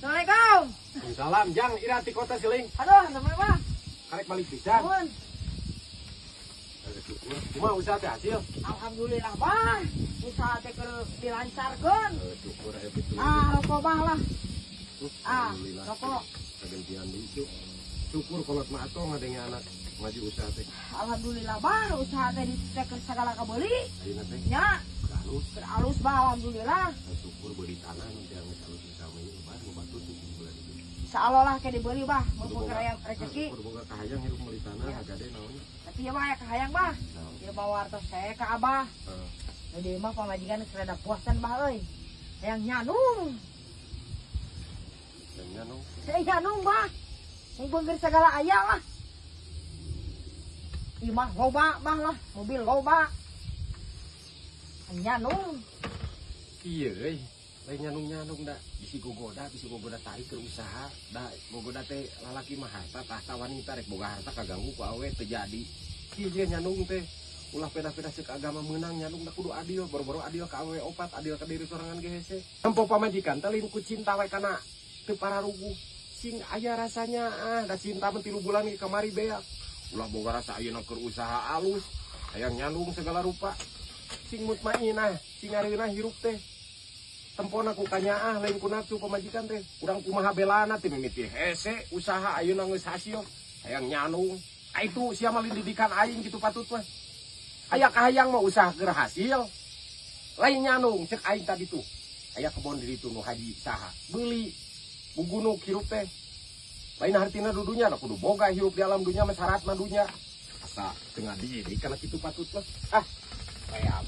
Assalamualaikum. Salam, Jang, ira ti kota siling. Aduh, namanya Bah. Karek balik pisan. Nuhun. Syukur. Kumaha usaha teh hasil? Alhamdulillah, Bah. Usaha teh keur dilancarkeun. Eh, syukur aya kitu. Ah, rokok, Bah, lah. Ah, Alhamdulillah. Rokok. Kagantian deui itu. Syukur kolot mah atuh ngadenge anak maju usaha teh. Alhamdulillah, Bah, usaha teh ditekeun segala kabeuli. Ayeuna teh Nya, halus. Keur alus, Bah, alhamdulillah. Syukur beuli tanah nanti geus alus usaha mah ieu, Bah, nu batur tuh bulan itu. Insyaallah lah ke dibeli, Bah, mumpung keur aya rezeki. Kudu boga kahayang hirup meuli tanah, hagade naon. Tapi ya, Bah, aya kahayang, Bah. Naon? Ieu bawa artos saya ka Abah. Heeh. Jadi mah pamajikan geus rada puasan, Bah, euy. Hayang nyanung. Dan nyano. Saya nyanung, Bah. Mumpung keur segala aya lah. Imah loba, Bah, lah, mobil loba. Nyanung. Iya euy. Lain nyanung-nyanung da bisi gogoda tai keur usaha da gogoda teh lalaki mah harta tahta wanita, rek boga harta kaganggu ku awe teu jadi. Kieu jeung nyanung teh ulah peda-peda ceuk agama meunang nyanung da kudu adil, boro-boro adil ka awewe opat, adil ka diri sorangan ge hese. Nempo pamajikan teh lain ku cinta we kana teu pararuguh, sing aya rasanya. Ah, da cinta mah 3 bulan ge kamari beak. Ulah boga rasa ayeuna keur usaha alus hayang nyandung segala rupa. Sing mutmainah, sing ngareunah hirup teh. Tempona ku kanyaah, lain ku nafsu pamajikan teh. Urang kumaha belana teh mimiti hese usaha, ayeuna geus hasil hayang nyanung. Ah, itu sia mah didikan aing kitu. Patut mah aya kahayang mah usaha keur hasil, lain nyanung. Cek aing tadi tuh aya kebon di ditu nu haji saha, beuli bugunuk. Hirup teh lain hartina dudunya da kudu boga hirup di alam dunya mah, syarat mah dunya asa teu ngadidik kana kitu. Patut mah ah kayak